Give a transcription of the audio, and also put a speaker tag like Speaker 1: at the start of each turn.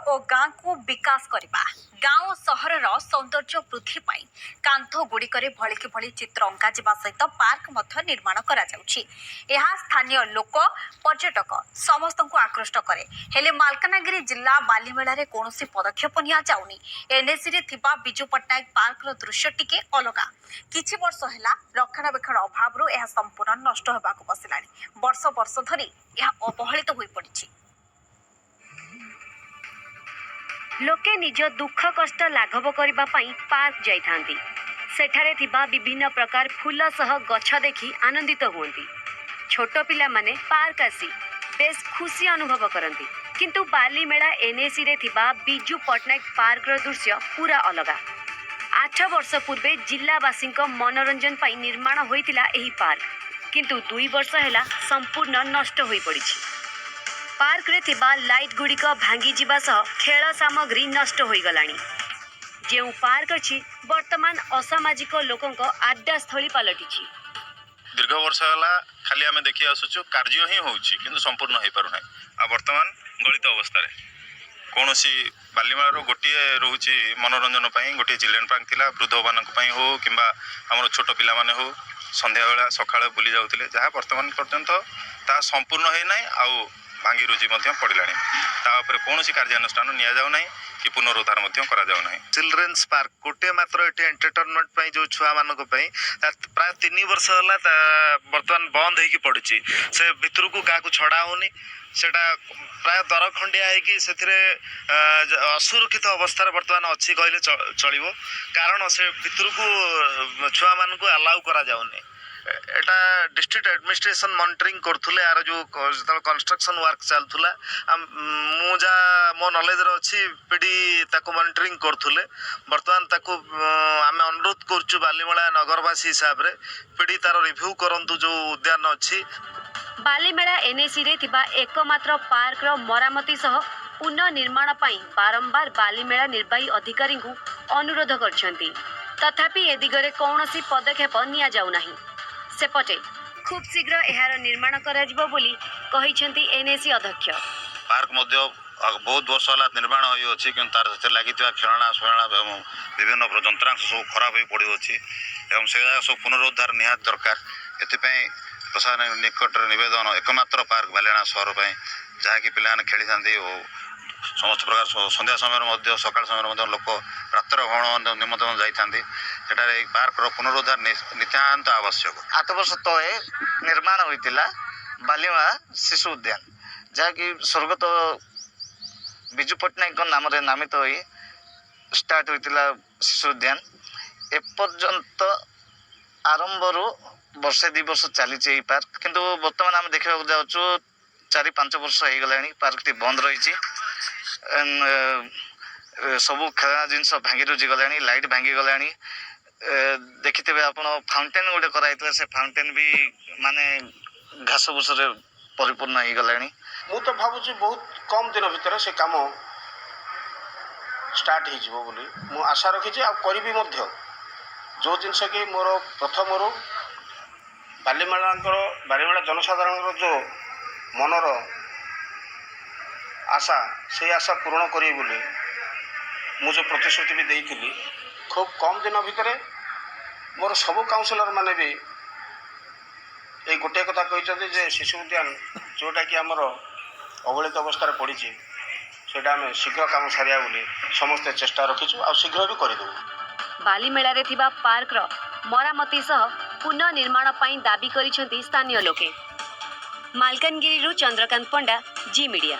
Speaker 1: ଓ ଗାଁକୁ ବିକାଶ କରିବା। ଗାଁ ଓ ସହରର ସୌନ୍ଦର୍ଯ୍ୟ ବୃଦ୍ଧି ପାଇଁ କାନ୍ଥ ଗୁଡ଼ିକରେ ଭଳିକି ଭଳି ଚିତ୍ର ଅଙ୍କାଯିବା ସହିତ ପାର୍କ ମଧ୍ୟ ନିର୍ମାଣ କରାଯାଉଛି। ଏହା ସ୍ଥାନୀୟ ଲୋକ, ପର୍ଯ୍ୟଟକ ସମସ୍ତଙ୍କୁ ଆକୃଷ୍ଟ କରେ। ହେଲେ ମାଲକାନଗିରି ଜିଲ୍ଲା ବାଲିମେଳାରେ କୌଣସି ପଦକ୍ଷେପ ନିଆଯାଉନି। ଏନ୍ଏସିରେ ଥିବା ବିଜୁ ପଟ୍ଟନାୟକ ପାର୍କର ଦୃଶ୍ୟ ଟିକେ ଅଲଗା। କିଛି ବର୍ଷ ହେଲା ରକ୍ଷଣାବେକ୍ଷଣ ଅଭାବରୁ ଏହା ସମ୍ପୂର୍ଣ୍ଣ ନଷ୍ଟ ହେବାକୁ ବସିଲାଣି। ବର୍ଷ ବର୍ଷ ଧରି ଏହା ଅବହେଳିତ ହୋଇପଡ଼ିଛି।
Speaker 2: ଲୋକେ ନିଜ ଦୁଃଖ କଷ୍ଟ ଲାଘବ କରିବା ପାଇଁ ପାର୍କ ଯାଇଥାନ୍ତି। ସେଠାରେ ଥିବା ବିଭିନ୍ନ ପ୍ରକାର ଫୁଲ ସହ ଗଛ ଦେଖି ଆନନ୍ଦିତ ହୁଅନ୍ତି। ଛୋଟ ପିଲାମାନେ ପାର୍କ ଆସି ବେଶ୍ ଖୁସି ଅନୁଭବ କରନ୍ତି। କିନ୍ତୁ ବାଲିମେଳା ଏନ୍ଏସିରେ ଥିବା ବିଜୁ ପଟ୍ଟନାୟକ ପାର୍କର ଦୃଶ୍ୟ ପୁରା ଅଲଗା। 8 ବର୍ଷ ପୂର୍ବେ ଜିଲ୍ଲାବାସୀଙ୍କ ମନୋରଞ୍ଜନ ପାଇଁ ନିର୍ମାଣ ହୋଇଥିଲା ଏହି ପାର୍କ। କିନ୍ତୁ 2 ବର୍ଷ ହେଲା ସମ୍ପୂର୍ଣ୍ଣ ନଷ୍ଟ ହୋଇପଡ଼ିଛି। ପାର୍କରେ ଥିବା ଲାଇଟ୍ ଗୁଡ଼ିକ ଭାଙ୍ଗିଯିବା ସହ ଖେଳ ସାମଗ୍ରୀ ନଷ୍ଟ ହୋଇଗଲାଣି। ଯେଉଁ ପାର୍କ ଅଛି, ବର୍ତ୍ତମାନ ଅସାମାଜିକ ଲୋକଙ୍କ ଆଡ୍ଡାସ୍ଥଳୀ ପାଲଟିଛି।
Speaker 3: ଦୀର୍ଘ ବର୍ଷ ହେଲା ଖାଲି ଆମେ ଦେଖି ଆସୁଛୁ, କାର୍ଯ୍ୟ ହିଁ ହେଉଛି କିନ୍ତୁ ସମ୍ପୂର୍ଣ୍ଣ ହୋଇପାରୁନାହିଁ। ଆଉ ବର୍ତ୍ତମାନ ଗଳିତ ଅବସ୍ଥାରେ କୌଣସି ବାଲିମେଳାର ଗୋଟିଏ ରହୁଛି ମନୋରଞ୍ଜନ ପାଇଁ ଗୋଟିଏ ଚିଲଡ୍ରେନ୍ ପାର୍କ ଥିଲା। ବୃଦ୍ଧମାନଙ୍କ ପାଇଁ ହେଉ କିମ୍ବା ଆମର ଛୋଟ ପିଲାମାନେ ହେଉ, ସନ୍ଧ୍ୟାବେଳା ସକାଳେ ବୁଲି ଯାଉଥିଲେ, ଯାହା ବର୍ତ୍ତମାନ ପର୍ଯ୍ୟନ୍ତ ତାହା ସମ୍ପୂର୍ଣ୍ଣ ହୋଇନାହିଁ ଆଉ ଭାଙ୍ଗି ରୁଜି ମଧ୍ୟ ପଡ଼ିଲାଣି। ତା ଉପରେ କୌଣସି କାର୍ଯ୍ୟାନୁଷ୍ଠାନ ନିଆଯାଉ ନାହିଁ କି ପୁନରୁଦ୍ଧାର ମଧ୍ୟ କରାଯାଉ ନାହିଁ।
Speaker 4: ଚିଲଡ୍ରେନ୍ସ ପାର୍କ ଗୋଟିଏ ମାତ୍ର ଏଠି ଏଣ୍ଟରଟେନମେଣ୍ଟ ପାଇଁ, ଯେଉଁ ଛୁଆମାନଙ୍କ ପାଇଁ, ତା ପ୍ରାୟ 3 ବର୍ଷ ହେଲା ତା ବର୍ତ୍ତମାନ ବନ୍ଦ ହେଇକି ପଡ଼ିଛି। ସେ ଭିତରକୁ କାହାକୁ ଛଡ଼ା ହେଉନି। ସେଟା ପ୍ରାୟ ଦରଖଣ୍ଡିଆ ହେଇକି ସେଥିରେ ଅସୁରକ୍ଷିତ ଅବସ୍ଥାରେ ବର୍ତ୍ତମାନ ଅଛି କହିଲେ ଚଳିବ, କାରଣ ସେ ଭିତରକୁ ଛୁଆମାନଙ୍କୁ ଆଲାଉ କରାଯାଉନି। ଏଟା ଡିଷ୍ଟ୍ରିକ୍ଟ ଆଡମିନିଷ୍ଟ୍ରେସନ ମନିଟରିଂ କରୁଥିଲେ ଆର ଯେଉଁ ଯେତେବେଳେ କନଷ୍ଟ୍ରକ୍ସନ ୱାର୍କ ଚାଲୁଥିଲା। ମୁଁ ଯାହା ମୋ ନଲେଜରେ ଅଛି, ପିଡି ତାକୁ ମନିଟରିଂ କରୁଥିଲେ। ବର୍ତ୍ତମାନ ତାକୁ ଆମେ ଅନୁରୋଧ କରୁଛୁ ବାଲିମେଳା ନଗରବାସୀ ହିସାବରେ, ପିଡି ତାର ରିଭ୍ୟୁ କରନ୍ତୁ ଯେଉଁ ଉଦ୍ୟାନ ଅଛି।
Speaker 2: ବାଲିମେଳା ଏନ୍ଏସିରେ ଥିବା ଏକମାତ୍ର ପାର୍କର ମରାମତି ସହ ପୁନଃନିର୍ମାଣ ପାଇଁ ବାରମ୍ବାର ବାଲିମେଳା ନିର୍ବାହୀ ଅଧିକାରୀଙ୍କୁ ଅନୁରୋଧ କରିଛନ୍ତି। ତଥାପି ଏ ଦିଗରେ କୌଣସି ପଦକ୍ଷେପ ନିଆଯାଉନାହିଁ। ସେପଟେ ଖୁବ୍ ଶୀଘ୍ର ଏହାର ନିର୍ମାଣ କରାଯିବ ବୋଲି କହିଛନ୍ତି ଏନ୍ଏସି ଅଧ୍ୟକ୍ଷ।
Speaker 3: ପାର୍କ ମଧ୍ୟ ବହୁତ ବର୍ଷ ହେଲା ନିର୍ମାଣ ହୋଇଅଛି, କିନ୍ତୁ ତାର ସେଥିରେ ଲାଗିଥିବା ଖେଳଣା ଫେଳଣା ଏବଂ ବିଭିନ୍ନ ଯନ୍ତ୍ରାଂଶ ସବୁ ଖରାପ ହୋଇ ପଡ଼ିଅଛି ଏବଂ ସେଗୁଡ଼ା ସବୁ ପୁନରୁଦ୍ଧାର ନିହାତି ଦରକାର। ଏଥିପାଇଁ ପ୍ରଶାସନ ନିକଟରେ ନିବେଦନ। ଏକମାତ୍ର ପାର୍କ ବାଲିମେଳା ସହର ପାଇଁ, ଯାହାକି ପିଲାମାନେ ଖେଳିଥାନ୍ତି ଓ ସମସ୍ତ ପ୍ରକାର ସନ୍ଧ୍ୟା ସମୟରେ ମଧ୍ୟ, ସକାଳ ସମୟରେ ମଧ୍ୟ ଲୋକ ପ୍ରାତଃ ଭ୍ରମଣ ନିମନ୍ତେ ମଧ୍ୟ ଯାଇଥାନ୍ତି। ସେଠାରେ ଏହି ପାର୍କର ପୁନରୁଦ୍ଧାର ନିତାନ୍ତ ଆବଶ୍ୟକ।
Speaker 5: 8 ବର୍ଷ ତଳେ ନିର୍ମାଣ ହୋଇଥିଲା ବାଲିମେଳା ଶିଶୁ ଉଦ୍ୟାନ, ଯାହାକି ସ୍ୱର୍ଗତ ବିଜୁ ପଟ୍ଟନାୟକଙ୍କ ନାମରେ ନାମିତ ହୋଇ ଷ୍ଟାର୍ଟ ହୋଇଥିଲା ଶିଶୁ ଉଦ୍ୟାନ। ଏପର୍ଯ୍ୟନ୍ତ ଆରମ୍ଭରୁ ବର୍ଷେ 2 ବର୍ଷ ଚାଲିଛି ଏହି ପାର୍କ। କିନ୍ତୁ ବର୍ତ୍ତମାନ ଆମେ ଦେଖିବାକୁ ଯାଉଛୁ, 4-5 ବର୍ଷ ହେଇଗଲାଣି ପାର୍କଟି ବନ୍ଦ ରହିଛି। ସବୁ ଖେଳଣା ଜିନିଷ ଭାଙ୍ଗି ରୁଜି ଗଲାଣି, ଲାଇଟ୍ ଭାଙ୍ଗି ଗଲାଣି। ଦେଖିଥିବେ ଆପଣ, ଫାଉଣ୍ଟେନ୍ ଗୋଟେ କରାହେଇଥିଲା, ସେ ଫାଉଣ୍ଟେନ୍ ବି ମାନେ ଘାସ ବୁସରେ ପରିପୂର୍ଣ୍ଣ ହେଇଗଲାଣି।
Speaker 6: ମୁଁ ତ ଭାବୁଛି ବହୁତ କମ୍ ଦିନ ଭିତରେ ସେ କାମ ଷ୍ଟାର୍ଟ ହେଇଯିବ ବୋଲି ମୁଁ ଆଶା ରଖିଛି ଆଉ କରିବି ମଧ୍ୟ। ଯେଉଁ ଜିନିଷ କି ମୋର ପ୍ରଥମରୁ ବାଲିମେଳା ଜନସାଧାରଣଙ୍କର ଯେଉଁ ମନର ଆଶା, ସେଇ ଆଶା ପୂରଣ କରିବି ବୋଲି ମୁଁ ଯେଉଁ ପ୍ରତିଶ୍ରୁତି ବି ଦେଇଥିଲି, ଖୁବ୍ କମ୍ ଦିନ ଭିତରେ ମୋର ସବୁ କାଉନସିଲର ମାନେ ବି ଏଇ ଗୋଟିଏ କଥା କହିଛନ୍ତି ଯେ ଶିଶୁ ଉଦ୍ୟାନ ଯେଉଁଟାକି ଆମର ଅବହେଳିତ ଅବସ୍ଥାରେ ପଡ଼ିଛି, ସେଇଟା ଆମେ ଶୀଘ୍ର କାମ ସାରିବା ବୋଲି ସମସ୍ତେ ଚେଷ୍ଟା ରଖିଛୁ ଆଉ ଶୀଘ୍ର ବି କରିଦେବୁ।
Speaker 2: ବାଲିମେଳାରେ ଥିବା ପାର୍କର ମରାମତି ସହ ପୁନଃନିର୍ମାଣ ପାଇଁ ଦାବି କରିଛନ୍ତି ସ୍ଥାନୀୟ ଲୋକେ। ମାଲକାନଗିରିରୁ ଚନ୍ଦ୍ରକାନ୍ତ ପଣ୍ଡା, ଜି ମିଡିଆ।